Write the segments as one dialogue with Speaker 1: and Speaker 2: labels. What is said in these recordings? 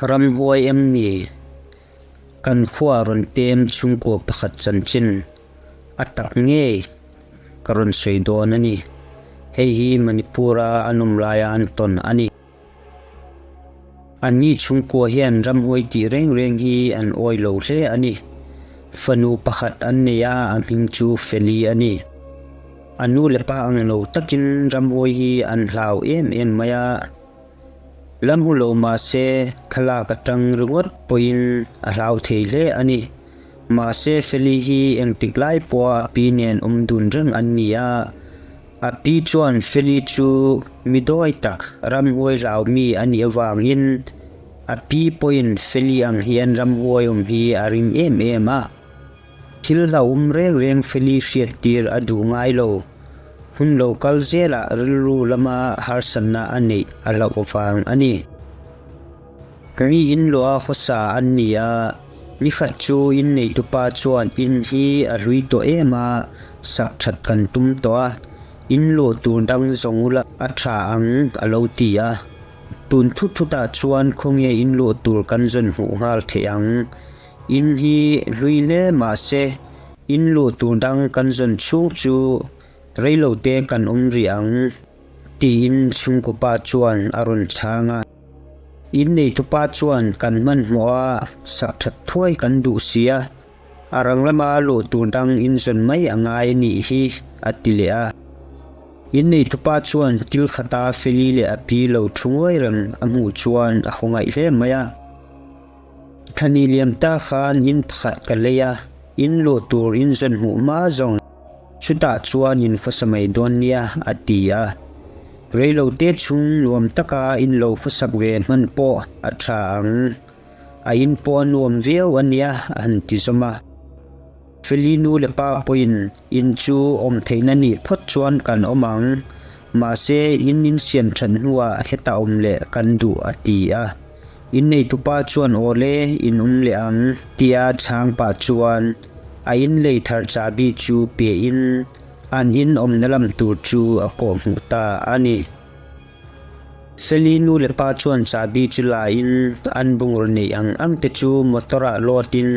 Speaker 1: Ramhuai em ni? Kan khua rawn pem chhungkaw pakhat chanchin a tak ngei ka rawn sawi dawn a ni. Hei hi Manipur-a an awm laia an tawn a ni. Anni chhungkua hian ramhuai tih reng reng hi an awi lo hle a ni. Fanu pakhat an nei a, a hming chu Feli a ni. A nu leh pa ang lo takin ramhuai hi an hlau em em mai a. La hmu lo mahse thlalak atang ringawt pawhin a hlau thei hle a ni. Mahse Feli hi engtik lai pawha a pi nen awm dun reng an ni a. A pi chuan Feli chu mi dawi tak ramhuai hlau mi a nih avangin a pi pawhin Feli ang hian ramhuai awm hi a ring em em a. Thil hlauhawm reng reng Feli hriat tir a duh ngai lo. Hun lo kal zelah rilru lama harsatna a neih a hlauh avang a ni. Mi in luah khawsa an ni a, nikhat chu inneitupa chuan in hi a hlui tawh em a, sak that kan tum tawh a, in luah tur dang zawng ula a tha ang a lo ti a. Tun thut thutah chuan khawnge in luah tur kan zawn hmuh nghal theih ang? In hi hlui hle mahse in luh tur dang kan zawn chhung chu reilote kan awm rih ang tiin chhungkaw pa chuan a rawn chhang a. In neitupa chuan kan hmanhmawh a, sak that thuai kan duh si a, a rang lama luh tur dang in zawn mai a ngai a nih hi a ti leh a. In neitupa chuan kil khata Feli leh a pi lo thu nguai reng a hmuh chuan a hawngaih hle mai a. Thani liam ta khan in pakhat ka lei a, in luh tur in zawn hmuh hma zawng chutah chuan in khawsa mai dawn nia a ti a. Reilote chhung nuam taka in lo khawsak ve hman pawh a tha ang, a in pawh a nuam viau a nia a han ti zawm a. Feli nu leh pa pawhin in chu awm theihna nih phawt chuan kan awm ang, mahse in insiam that hnuah heta awm leh kan duh a ti a. Inneitupa chuan aw le, in awm leh ang tia chhang pah chuan a inlei thar chahbi chu pehin an in awmna lam tur chu a kawh hmuh ta a ni. Feli nu leh pa chuan chahbi chu la in an bungraw neih ang ang te chu motor ah load in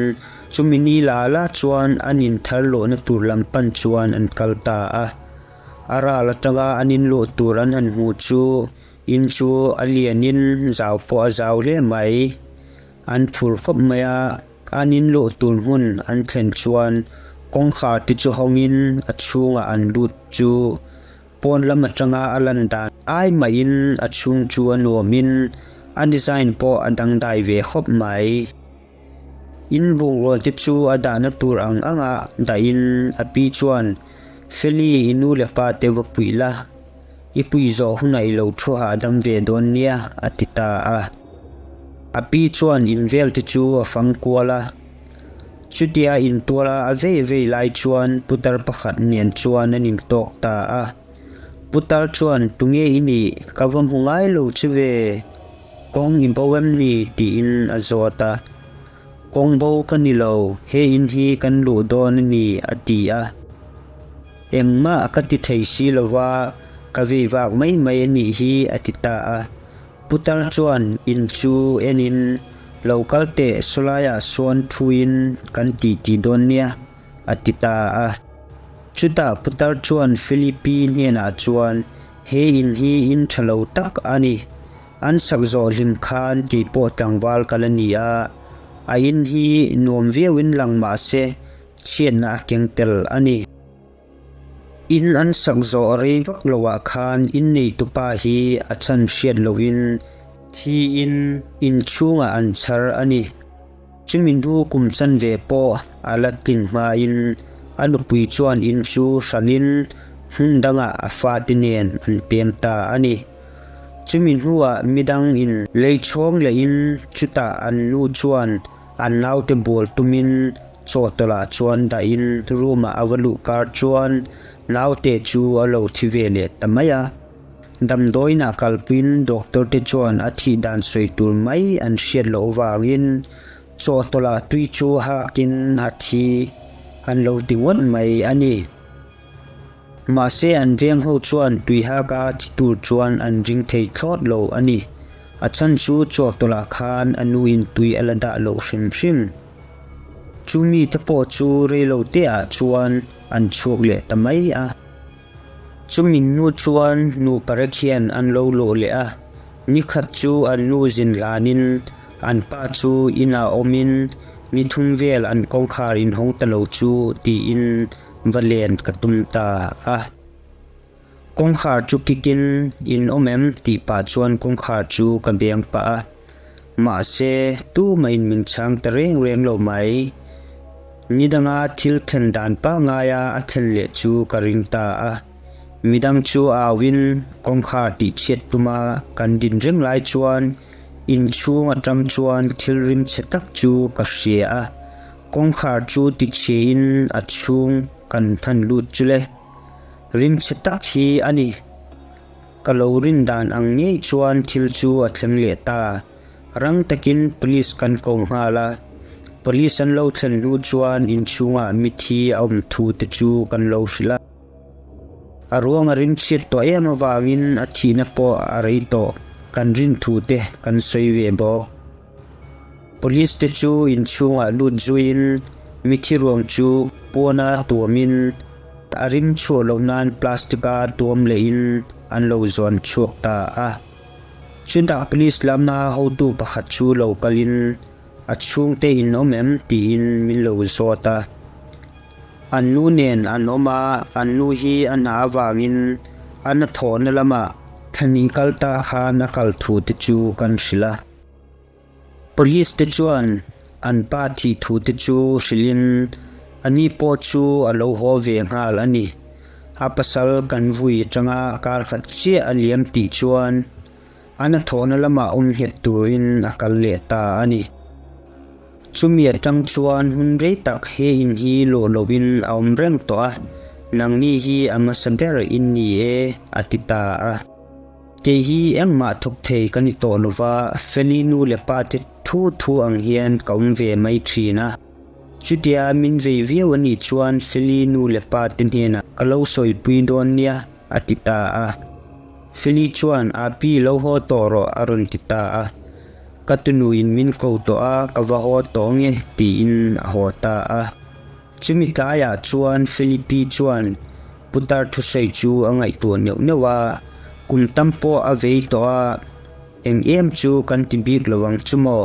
Speaker 1: chumi ni la la chuan an in thar lawhna tur lam pan chuan an kal ta a. A ral atanga an in luh tur an han hmuh chu In chu a lianin zau pawh a zau hle mai. An phur khawp mai a, an in luh tur hmun an thlen chuan kawngkhar te chu hawngin a chhungah an lut chu pawn lam atanga a lan dan ai mahin a chhung chu a nuamin a design pawh a dangdai ve khawp mai. In bungraw te chu a dahna tur ang anga dahin a pi chuan Feli i nu leh pa te va puih la, i pui zawh hunah i lo thu hahdam ve dawn nia a ti ta a. A pi chuan in vel te chu a fang kual a. Chutia intuala a vei vei lai chuan putar pakhat nen chuan an intawk ta a. Putar chuan tunge i nih ka va hmu ngai lo che ve. Kawng i bo em ni? tiin a zawt a. Kawng bo ka ni lo, he in hi kan luh dawn a ni, a ti a. Engmah ka ti thei si lo va, ka vei vak mai mai a nih hi, a ti ta a. Putar chuan in chu enin, Lo kal teh, sawlaiah sawn thuin kan ti ti dawn nia, a ti ta a. Chutah putar chuan Filipi hnenah chuan, He in hi in tha lo tak a ni. An sak zawh hlim khan kei pawh tlangval ka la ni a, a in hi nuam viauin lang mah se chhiatna a keng tel a ni. In an sak zawh rei vak loah khan inneitupa hi a chhan hriat loin thiin inchhungah an chhar a ni. Chumi hnu kum chanve pawh a la tlin hmain a nupui chuan in chu hranin hmun dangah a fate nen an pem ta a ni. Chumi hnuah midang in lei chhawng lehin chutah an nu chuan an naute bawl tumin chaw tawlh chuan dahin room-ah a va luh kar chuan naute chu a lo thi ve leh ta mai a. Damdawiinah kalpuiin doctor te chuan a thih dan sawi tur mai an hriat loh vangin chaw tawlh tui chu hakin a thi an lo ti ngawt mai a ni. Mahse an veng ho chuan tui haka thi tur chuan an ring thei thlawt lo a ni. A chhan chu chawhtawlh-ah khan a nuin tui a la dah loh hrim hrim. Chu mite pawh chu reilo teah chuan an chhuak leh ta mai a. Chumi hnu chuan nupa rek hian an lo lawh leh a, nikhat chu an nu zin hlanin an pa chu inah awmin ni thum vel an kawngkhar inhawng ta lo chu tiin va len ka tum ta a. Kawngkhar chu kikin in awm em tih pah chuan kawngkhar chu ka beng pah a. Mahse, tumahin min chhang ta reng reng lo mai. Nidanga thil thlen dan pangaia a thlen leh chu ka ring ta a. Midang chu auin kawngkhar tihchhiat tuma kan din reng lai chuan inchhung atang chuan thil rim chhe tak chu ka hria a. Kawngkhar chu tichhiain a chhung kan hman lut chu le. Rim chhe tak hi a ni. Ka lo rin dan ang ngei chuan thil chu a thleng leh ta. Rang takin police kan ko nghal a. Police an lo thlen hnu chuan inchhungah mithi a awm thu te chu kan lo hrilh a. A ruang a rin chhiat tawh em avangin a thihna pawh a rei tawh kan rin thu te kan sawi ve bawk. Police te chu inchhungah lut zuiin mithi ruang chu puana tuamin a rim chhuah loh nan plastic a tuam lehin an lo zawn chhuak ta a. Chutah police lama hotu pakhat chu lo kalin a chhungte in awm em tiin min lo zawt a. An nu nen an awm a, an nu hi a hna avangin a hnathawhna lamah thlan inkal ta khan a kal thu te chu kan hrilh a. Police te chuan an pa thih thu te chu hrilhin a ni pawh chu a lo haw ve nghal a ni. A pasal kan vui atanga kar khat chiah a liam tih chuan a hnathawhna lamah awm nghet turin a kal leh ta a ni. Chumi atang chuan hun rei tak he in hi lawh loin a awm reng tawh a, nangni hi a hmasa ber in ni e a ti ta a. Kei hi engmah thawk thei ka ni tawh lova, Feli nu leh pa te thu thu ang hian ka awm ve mai thin a. Chutia min vei viau a nih chuan Feli nu leh pa te hnenah ka lo sawipui dawn nia, a ti ta a. Feli chuan, Api lo haw tawh rawh, a rawn ti ta a. Ka tunuin min ko tawh a, ka va haw tawh nge, tiin a haw ta a. Chumi tlaiah chuan Filipi chuan putar thusawi chu a ngaihtuah neuh neuh a, kum tam pawh a vei tawh a, eng em chu kan ti bik lo ang chu maw?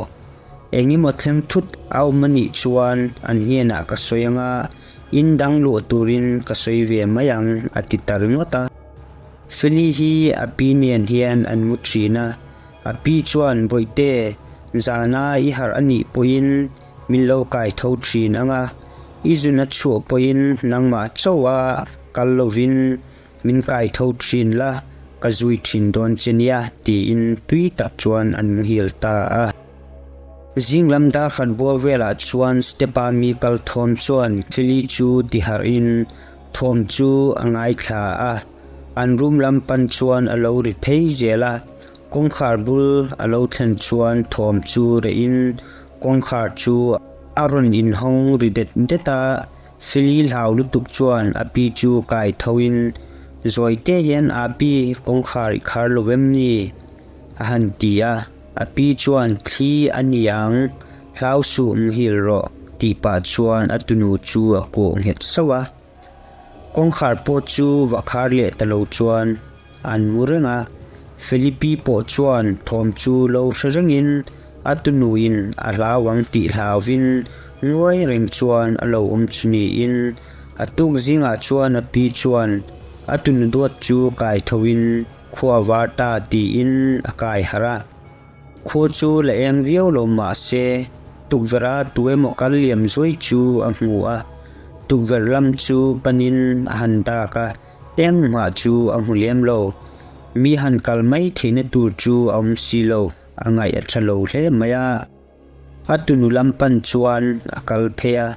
Speaker 1: Eng emaw thleng thut a awm a nih chuan an hnenah ka sawi ang a, in dang luah turin ka sawi ve mai ang a ti ta ringawt a. Feli hi a pi nen hian an mu thin a, a pi chuan Bawihte, zana i harh a nih pawhin Min lo kai tho thin ang a, i zun a chhuah pawhin nangmah chauh a kal lovin min kai tho thin la, ka zui thin dawn che nia tiin tui tak chuan an muhil ta a. Zing lam darkhat bual velah chuan step-a mi kal thawm chuan Feli chu tiharhin thawm chu a ngaithla a, an room lam pan chuan a lo ri phei zel a, Kawngkhar bul a lo thlen chuan thawm chu rehin kawngkhar chu a rawn inhawng ri det det a, Feli hlau lutuk chuan a pi chu kai thoin, Zawi te hian a pi kawngkhar i khar lo em ni? a han ti a, a pi chuan thli a ni ang, hlau suh muhil rawh tih pah chuan a tunu chu a kuah nghet sauh a. Kawngkhar pawh chu va khar leh ta lo chuan an mu reng a, Felipe pawh chuan thawm chu lo hre rengin a tunuin a hlau ang tih hlauvin nguai reng chuan a lo awm chu niin a tuk zingah chuan a pi chuan a tunu duat chu kai thoin khua var ta tiin a kai harh a. Khua chu la eng viau lo mah se, tukverh a tu emaw kal liam zuai chu a hmu a, tukverh lam chu panin a han dak a, engmah chu a hmu lem lo. Mi han kal mai theihna tur chu a awm si lo, a ngaih a tha lo hle mai a. A tunu lam pan chuan a kal phei a,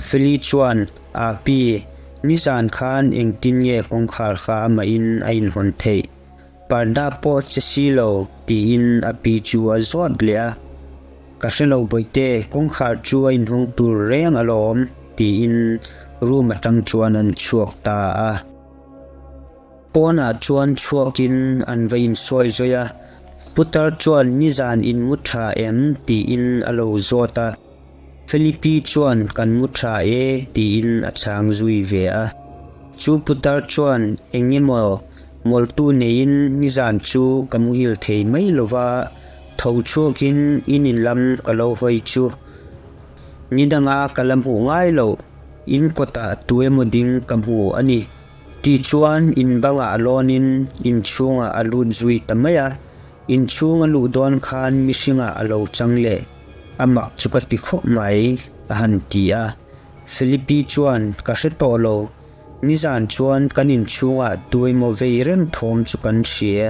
Speaker 1: Feli chuan, Api, nizan khan engtin nge kawngkhar kha amahin a inhawn theih? Parda pawh che si lo, tiin a pi chu a zawt leh a. Ka hre lo Bawihte, kawngkhar chu a inhawng tur reng alawm, tiin room atang chuan an chhuak ta a. Pawnah chuan chhuakin an va insawi zawi a. Putar chuan nizan in mu tha em tiin a lo zawt a. Felipe chuan kan mu tha e tiin a chhang zui ve a. Chu putar chuan eng emaw mawltu neiin nizan chu ka muhil thei mai lova, tho chhuakin in in lam ka lo hawi chu. Ni danga ka la hmuh ngai loh, in kawtah tu emaw ding ka hmu a ni. Tichuan in bangah lawnin in chhungah a lut zui ta mai a, in chhung a luh dawn khan mihringah a lo chang leh a mak chu ka ti khawp mai, a han ti a. Felipe chuan, Ka hre tawh lo, nizan chuan kan in chhungah tu emaw vei reng thawm chu kan hria.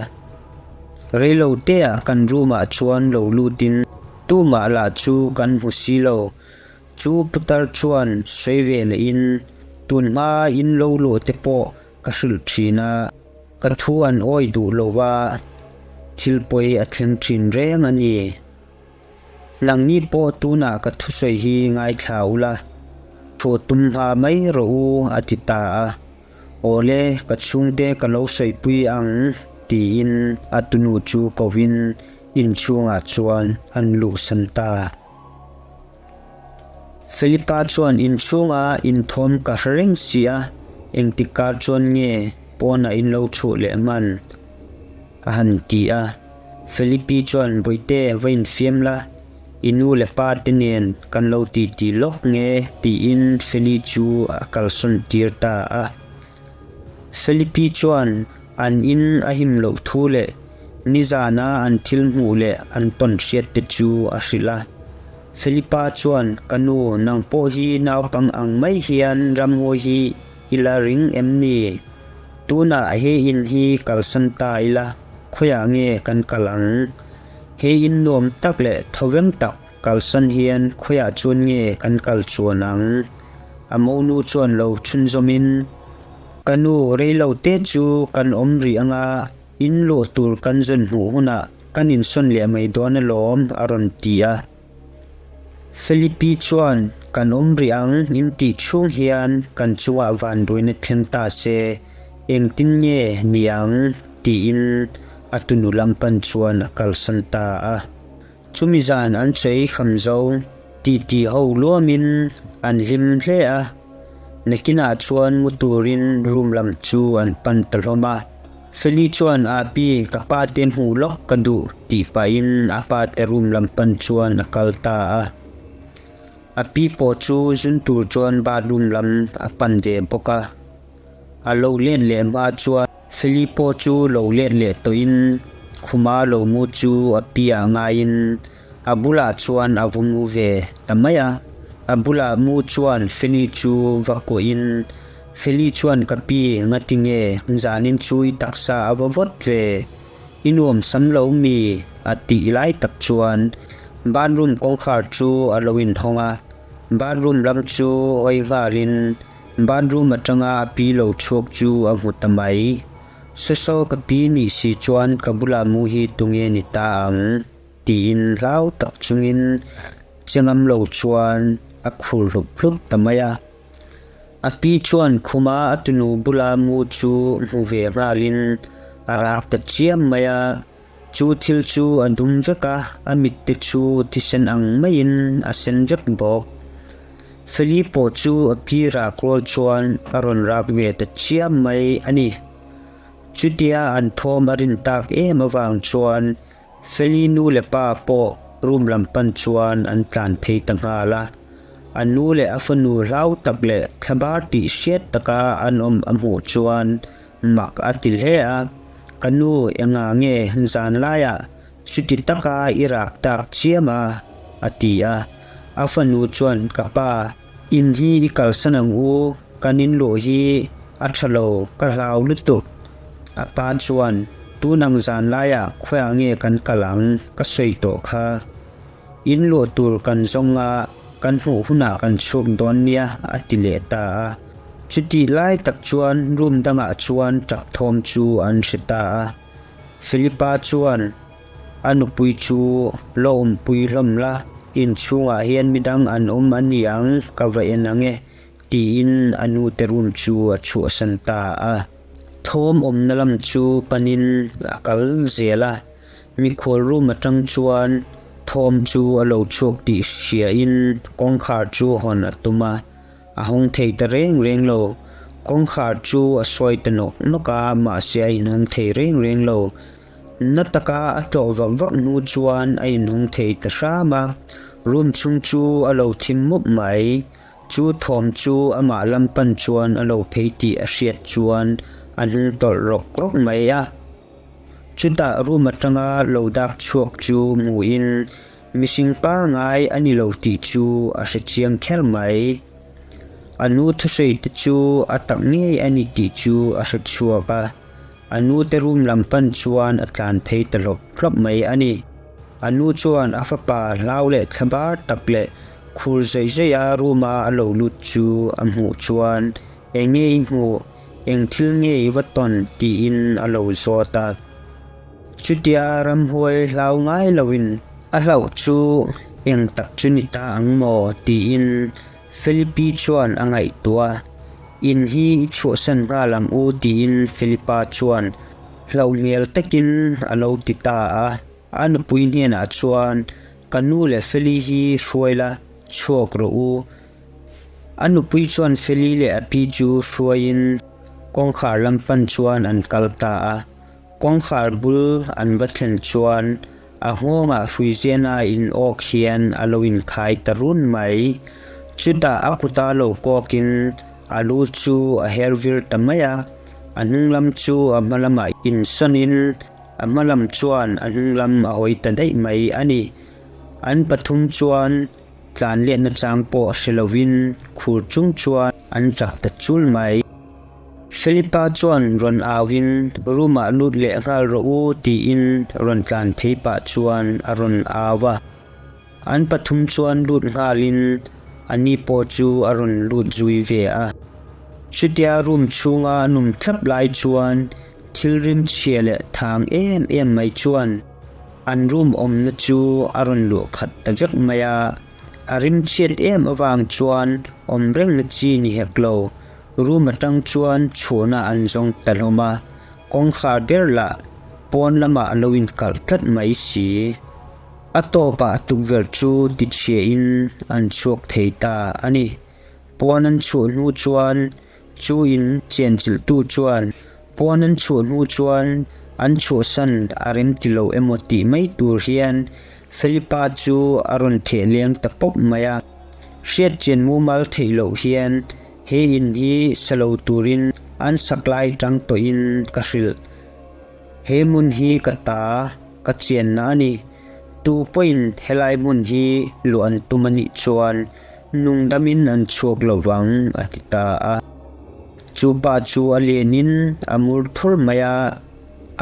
Speaker 1: Reilo teah kan room ah chuan lo lutin tumah lah chu kan hmu si lo, Chu putar chuan sawi ve lehin, Tun hma in lo luh te pawh ka hrilh thin a, ka thu an awi duh lo va, thil pawi a thleng thin reng a ni. Nangni pawh tunah ka thusawi hi ngaithla ula, chhuah tum hma mai rawh u, a ti ta a. Awle, ka chhungte ka lo sawipui ang, tiin a tunu chu kovin inchhungah chuan an luhsan ta. Felipa chuan inchhunga inthawm ka hre reng si a, engtik kar chuan nge pawnah in lo chhuh leh hman? a han ti a. Felipi chuan Bawihte va infiam la, i nu leh pa te nen kan lo titi lawk nge tiin Feli chu a kalsawn tir ta a. Felipi chuan an in a him loh thu leh nizana an thil hmuh leh an tawn hriat te chu a hrilh a. Felipa chuan, Ka nu, nang pawh hi naupang ang mai hian ramngawi hi i la ring em ni? Tunah he in hi kalsan ta ila, khawiah nge kan kal ang? He in nuam tak leh thawveng tak kalsan hian khawiah chuan nge kan kal chuan ang? A monu chuan lo chhunzawmin, Ka nu, reilo te chu kan awm rih anga, in luh tur kan zawn hmuh hunah kan insawn leh mai dawn alawm, a rawn ti a. Felipe chuan, Kan awm rih ang, in tih chhung hian kan chungah vanduaina thleng ta se, engtin nge ni ang? tiin a tunu lam pan chuan a kalsan ta a. Chumi zan an chei kham zo titi ho luamin an hlim hle a, nakinah chuan mu turin room lam chu an pan ta hlawm a. Feli chuan a pi ka pa te hmuh lawk ka duh tih pahin a pa te room lam pan chuan a kal ta a. A pi pawh chu zun tur chuan bathroom lam a pan ve bawk a. A lo let leh hma chuan Feli pawh chu lo let leh tawhin khuma lo mu chu a piah ngaiin a bulah chuan a va mu ve ta mai a. A bulah mu chuan Feli chu va kuahin Feli chuan ka pi ngati nge zanin chu i taksa a va vawt ve, i nuam sam lo mi? a tih lai tak chuan bathroom kawngkhar chu a lo inhawng a, bathroom lam chu hawi nghalin Bathroom atanga a pi lo chhuak chu a hmu ta mai. Saw ka pi nih si chuan ka bulah mu hi tunge ni ta ang? tiin hlau tak chungin che ngam lo chuan a khur hlup hlup ta mai a. A pi chuan khuma a tunu bula mu chu hmu ve nghalin a rak ta chiam mai a. Chu thil chu a dum vek a, a mit te chu thisen ang maiin a sen vek bawk. Feli pawh chu a pi rak rual chuan a rawn rak ve ta chiam mai a ni. Chutia an thawm a rin tak em avang chuan Feli nu leh pa pawh room lam pan chuan an tlan phei ta nghal a. A nu leh a fanu hlau tak leh thlabar tih hriat taka an awm a hmuh chuan Mak a ti hle a, Ka nu engah nge zan laiah chuti taka i rak tak chiam a? a ti a. A fanu chuan, Ka pa, in hi i kalsan ang u, kan in luh hi a tha lo, ka hlau lutuk. A pa chuan, Tun ang zan laiah khawiah nge kan kal ang, ka sawi tawh kha. In luh tur kan zawng a, kan hmuh hunah kan chhuk dawn nia, a ti leh ta a. Chutih lai tak chuan room dangah chuan tap thawm chu an hre ta a. Philippa chuan a nupui chu la awmpui hlawm la, inchhungah hian midang an awm a ni ang, ka va en ang e, tiin a nute room chu a chhuahsan ta a. Thawm awmna lam chu panin a kal zel a. Mikhual room atang chuan thawm chu a lo chhuak tih hriain kawngkhar chu hawn a tum a, a hawng thei ta reng reng lo. Kawngkhar chu a sawi ta nawk nawk a, mahse a inhawng thei reng reng lo. Na taka a tlawh vak vak hnu chuan a inhawng thei ta hram a, room chhung chu a lo thim mup mai. Chu thawm chu amah lam pan chuan a lo phei tih a hriat chuan a hnung tawlh rawk rawk mai a. Chutah room atanga lo dak chhuak chu hmuhin mihring pangngai a ni lo tih chu a hre chiang kher mai. A nu thusawi te chu a tak ngei a ni tih chu a hre chhuak a, a nu te room lam pan chuan a tlan phei ta hlawp hlawp mai a ni. A nu chuan a fapa hlau leh thlabar tak leh khur zaih zaih a room a a lo lut chu a hmuh chuan Eng nge i hmuh? Eng thil nge i va tawn? tiin a lo zawt a. Chutia ramhuai hlau ngai loin a hlauh chu eng tak chu ni ta ang maw? tiin Felipe chuan a ngaihtuah a. In hi i chhuahsan nghal ang u tiin Felipa chuan hlauh hmel takin a lo ti ta a. A nupui hnenah chuan, Ka nu leh Feli hi hruai la, chhuak rawh u. A nupui chuan Feli leh a pi chu hruaiin kawngkhar lam pan chuan an kal ta a. Kawngkhar bul an va thlen chuan a nghawngah hruiziana in awk hian a lo inkhai ta run mai. Chutah a kuta lo kawkin a lu chu a her vir ta mai a, a hnung lam chu a hma lamah insawnin a hma lam chuan a hnung lam a hawi ta daih mai a ni. An pathum chuan Tlan letna chang pawh hre lovin khur chung chuan an chak ta chul mai. Felipa chuan rawn auin room-ah lut leh nghal rawh u tiin rawn tlan phei pah chuan a rawn au a. An pathum chuan lut nghalin a ni pawh chu a rawn lut zui ve a. Chutia room chhunga a num thlap lai chuan thil rimchhia leh thang em em mai chuan An room awmna chu a rawn luah khat ta vek mai a, a rim chhiat em avang chuan awm rengna chi ni hek lo. Room atang chuan chhuahna an zawng ta hlawm a, kawngkhar ber lah pawn lamah a lo inkalh tlat mai si. A tawpah tukverh chu tichhiahin an chhuak thei ta a ni. Pawn an chhuah hnu chuan Chu in chenchilhtu chuan pawn an chhuah hnu chuan an chhuahsan a rem ti lo emaw tih mai tur hian Felipa chu a rawn theh leng ta pawp mai a. Hriatchian mumal theih loh hian he in hi sa lo turin an sak lai tang tawhin ka hrilh. He hmun hi ka ta, ka chianna a ni. Tu pawhin helai hmun hi luah an tum a nih chuan Nungdamin an chhuak lo vang, a ti ta a. Chu pa chu a lianin a mur thur mai a,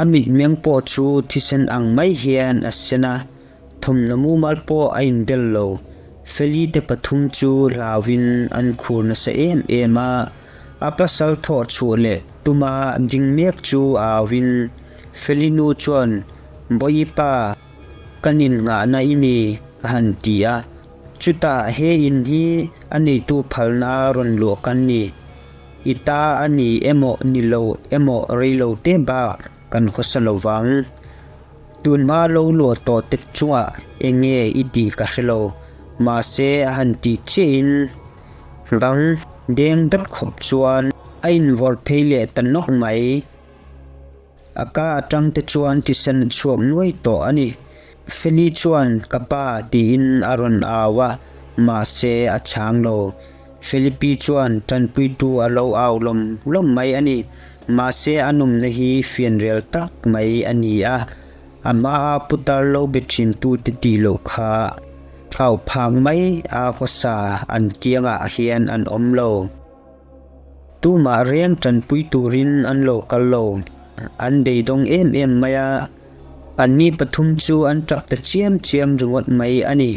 Speaker 1: a mitmeng pawh chu thisen ang mai hian a sen a, thawmhnaw mumal pawh a inbel lo. Feli te pathum chu hlauhin an khur nasa em em a, a pasal thawh chhuah leh tuma ding mek chu a auin Feli nu chuan, Bawipa, Kan innghahna i ni, a han ti a. Chutah he in hi a neitu phalna rawn luah kan ni. I ta a ni emaw ni lo emaw rei lo te bak kan khawsa lo vang. Tunhma lo luah tawh te chungah eng nge i tih ka hre lo, mahse a han tih chiahin bang deng dawt khawp chuan a invawrh phei leh ta nawk mai. A ka atang te chuan thisen a chhuak nuai tawh a ni. Feli chuan ka pa tiin a rawn au a, mahse a chhang lo. Felipe chuan tanpuitu a lo au lawm lawm mai a ni. Mahse a nawmna hi fianrial tak mai a ni a, a hmaa putar lo be thin tute tih loh kha au phak mai a khawsa an kiangah hian an awm lo. Tumah reng tanpui turin an lo kal lo. An beidawng em em mai a, anni pathum chu an tap ta chiam chiam ringawt mai a ni.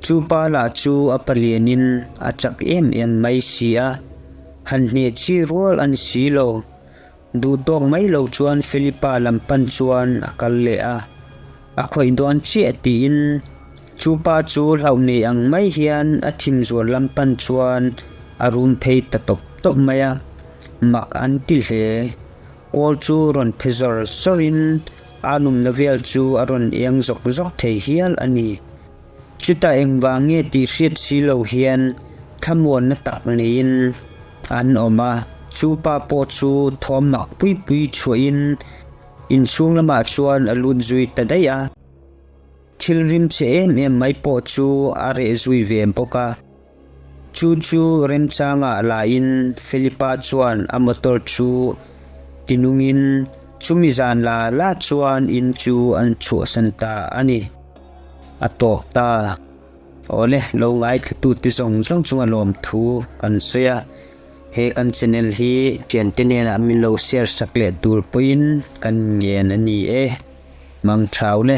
Speaker 1: Chu pa lah chu a palianin a chak em em mai si a, han hneh chi rual a ni si lo. Duh tawk mai lo chuan Felipa lam pan chuan a kal leh a, a khawih dawn chiah tiin chu pa chu hlauh nei ang mai hian a thim zual lam pan chuan a rum phei ta tawp tawp mai a, mak an ti hle. Kawl chu rawn phe zawr zawrin. A numna vel chu a rawn eng zawk zawk thei hial a ni. Chutah engvang nge tih hriat si lo hian thlamuanna tak neiin an awm a, chu pa pawh chu thawm mak pui pui chhuahin inchhung lamah chuan a lut zui ta daih a. Thil rim che em em mai pawh chu a reh zui ve bawk a. Chu chu remchangah lahin Felipa chuan a motor chu tinungin chumi zan la la chuan in chu an chhuahsan ta a ni. A tawp ta. Awle, lo ngaithlatute zawng zawng chunga lawmthu kan sawi a. He kan channel hi thiante hnenah min lo share sak leh tur pawhin kan ngen a ni e. Mangthau le.